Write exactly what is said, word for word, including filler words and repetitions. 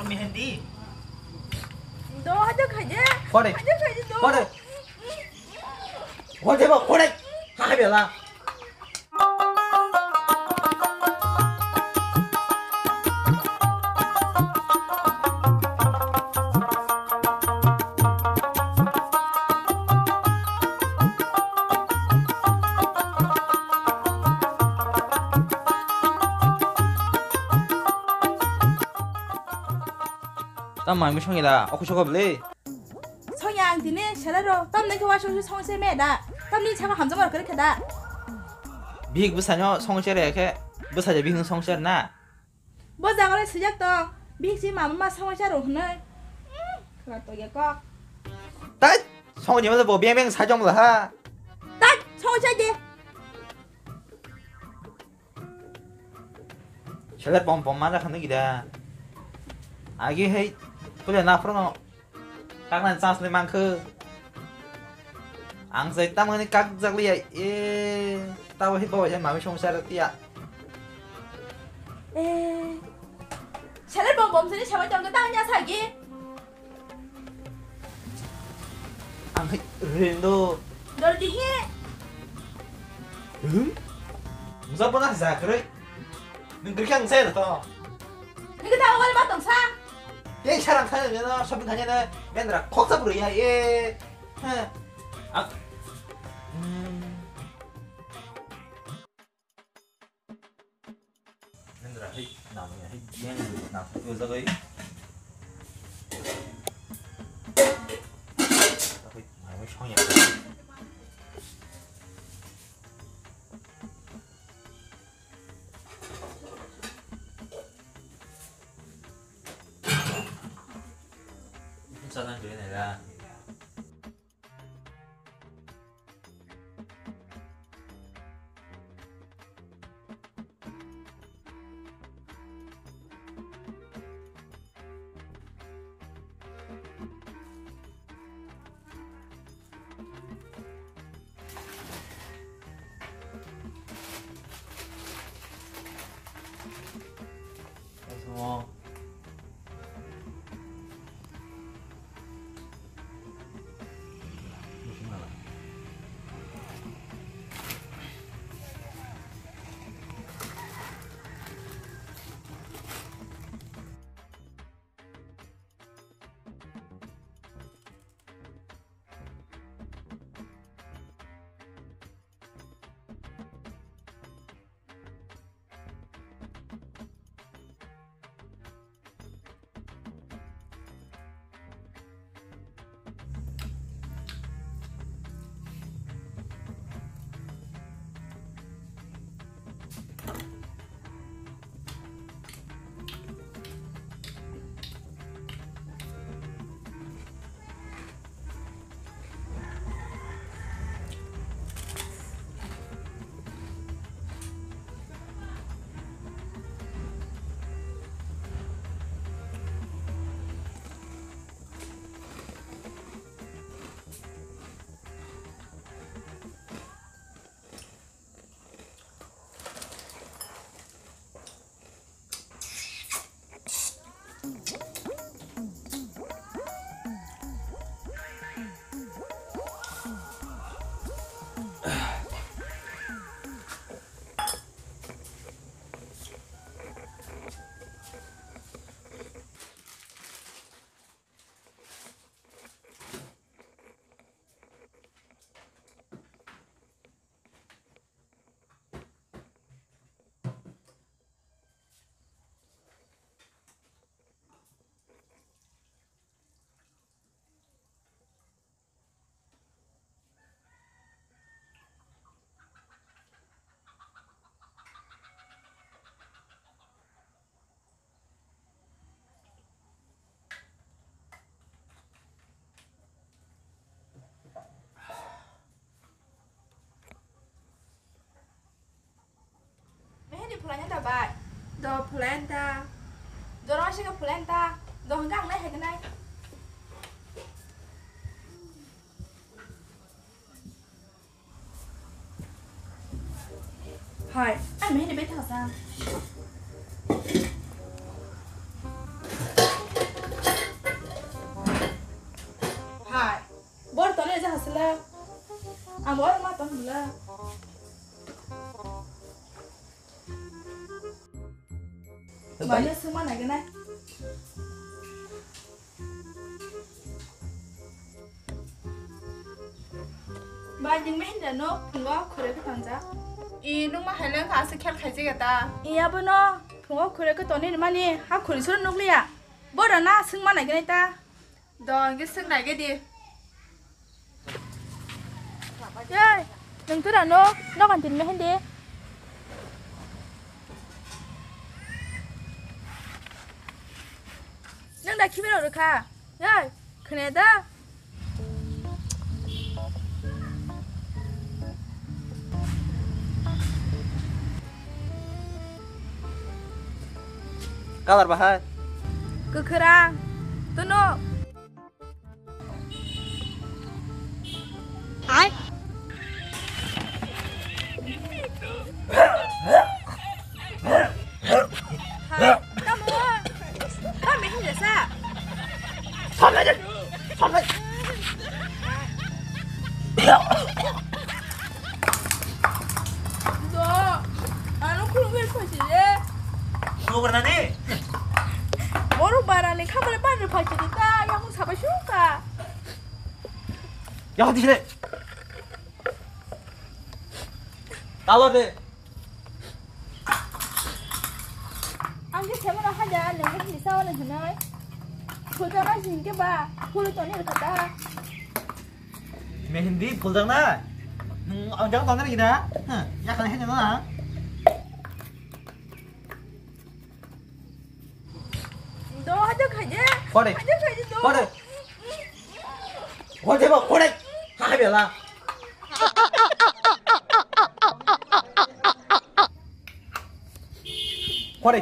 Mehendi. Do haja khaje. Kore. Haja khaje do. Kore. Kore ba kore. Ha bela. Tam mai mi songila, oku soko beli. Songya ang tini selai ro, tam nai khe wa song song se me da. Tam ni chama hamjama ro kare khe da. Bihik bwsano songse re khe, bwsa je bihik songse na. Bo jaga le sijak to, bihik si mama ma songse ro hwnwi. Hmm, khra to ya kok. Tai, song je ma bo beng beng sa jong la ha. Tai, songse je. Seler pom pom mana khana gida. Agi hei, pule na phrono. Kakna chance le mangkhe. Ang sai tamani kak jak liya. E, tabo hei bawa jai mami songsa tiya. E. Seler pom pom sini sama tong ta nya sagi. Ang hai rendo. Dol di he. Hmm? Musa pona sa kre. Nung kri kang sai to. Nung ta wal ma tong sa. Ye sarang sa ne no shopping khanya ne. Mendra khoksa bru ya e. Ha. Ak. Hmm. Nindra hai, nang ya hai, yang nang sa tu jagai. Tapi mai mai song ya. Sana tu ni lah. Meheni phulaina ta bai? Do phulaina ta. Jorong asika phulaina ta. Do hwnkhe ang nai hai nai. Hai, ang meheni bai thangsa. Ang bo oro ma tong bwla. Mane swngma naigenai. Bai, nwng mehendra no phungo khuri khe tonjak. I, nwng ma hai lengkha aswk khel khaijak ya ta. I, abono phungo khuri khe tonwi mani ha khuri soro nukliya. Bora na swngma naigenai ta. Do, hwnkhe swng naigedi. Yai, nwng tura no, nokan tin mehendi. Nwng da khibiro rwkha. Yai, khne da. Kalar bahai. Kwkhwrang. Tono. Ai. Tamo. Tamo hinja sa. Sampai. Sampai. Do, ano khulumwi phaiside. Khulumwi nani? Borok barani khamale panri phaiside ta, yakung sabai suka. Yakung diside. Talo de. Ang khe semana haja, nang khe hini sao nang hinai. Khulta na sing ke ba, khulu toni kata. Mehendi phuljak na? Nwng ang jang tongnai gina? Hm, ya kan heno na? Do, haja khaje. Kore. Haja khaje do. Kore. Kore ba, kore. Ha, ha, bela. Kore.